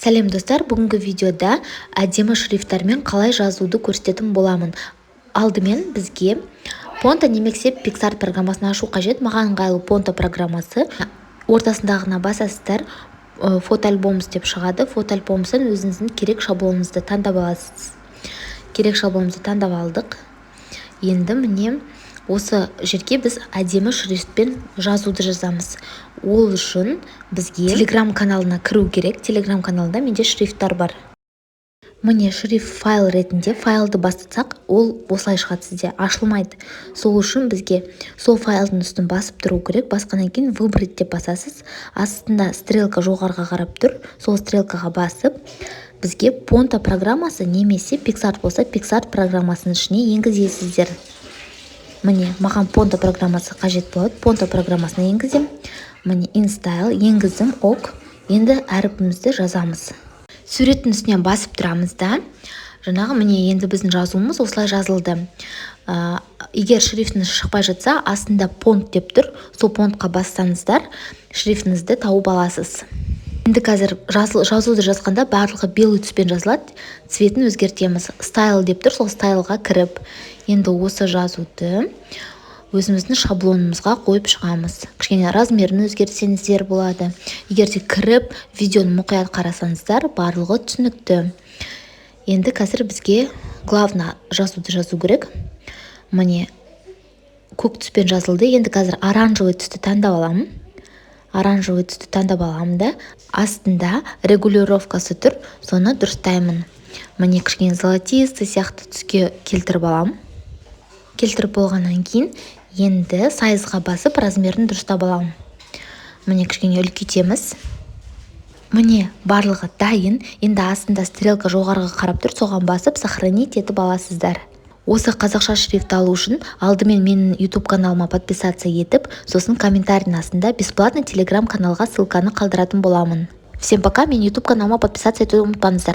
Сәлем, достар! Бүгінгі видеода әдемі шрифттармен қалай жазуды көрсететін боламын. Алдымен бізге Понто немесе PicsArt программасын ашу қажет. Маған ыңғайлы Понто программасы. Ортасындағына басасыздар, «Фотоальбомс» деп шығады. Фотоальбомстан өзіңіздің керек шаблоныңызды таңдап аласыз. Керек шаблонымызды таңдап алдық. Енді, міне, осы жерге біз әдемі шрифтпен жазуды жазамыз. Ол үшін бізге Телеграм каналына кіру керек. Телеграм каналында менде шрифттар бар. Міне, шрифт файл ретінде. Файлды бассақ, ол осылай шығады, сізде ашылмайды. Сол үшін бізге сол файлдың үстін басып тұру керек. Басқаннан кейін «Выбрать» деп басасыз. Астында стрелка жоғарыға қарап тұр, сол стрелкаға басып, бізге Понто программасы немесе PicsArt болса, PicsArt программасының ішіне енгізесіздер. Міне, маған Понто программасы қажет болады, Понто программасына енгіземін. Міне, InStyle енгіздім. Ок, енді әріпімізді жазамыз. Суреттің үстінен басып тұрамыз да, жаңағы, міне, енді біздің жазуымыз осылай жазылды. Егер шрифтіңіз шықпай жатса, астында «Понт» деп тұр, сол понтқа бассаңыздар, шрифтіңізді тауып аласыз. Енді қазір жазуды жазғанда барлығы белый түспен жазылады. Цветін өзгертеміз. «Style» деп тұр, сол стайлға кіріп, енді осы жазуды өзіміздің шаблонымызға қойып шығамыз. Кішкене размерін өзгертсеңіздер болады. Егер де кіріп, видеоны мұқият қарасаңыздар, барлығы түсінікті. Енді қазір бізге главное жазуды жазу керек. Міне, көк түспен жазылды. Енді қазір оранжевый түсті таңдап аламын. Оранжевый түсті таңдап аламын да, астында регулировкасы тұр, соны дұрыстаймын. Міне, кішкене золотистый сияқты түске келтіріп аламын. Келтіріп болғаннан кейін, енді size ға басып, размерін дұрыстап аламын. Міне, кішкене үлкейтеміз. Міне, барлығы дайын. Енді астында стрелка жоғарыға қарап тұр, соған басып, сохранить етіп аласыздар. Осы қазақша шрифт алу үшін алдымен менің YouTube каналыма подписаться етіп, сосын комментарийдің астында бесплатный Телеграм каналға ссылканы қалдыратын боламын. Всем пока! Менің YouTube каналыма подписаться етуді ұмытпаңыздар.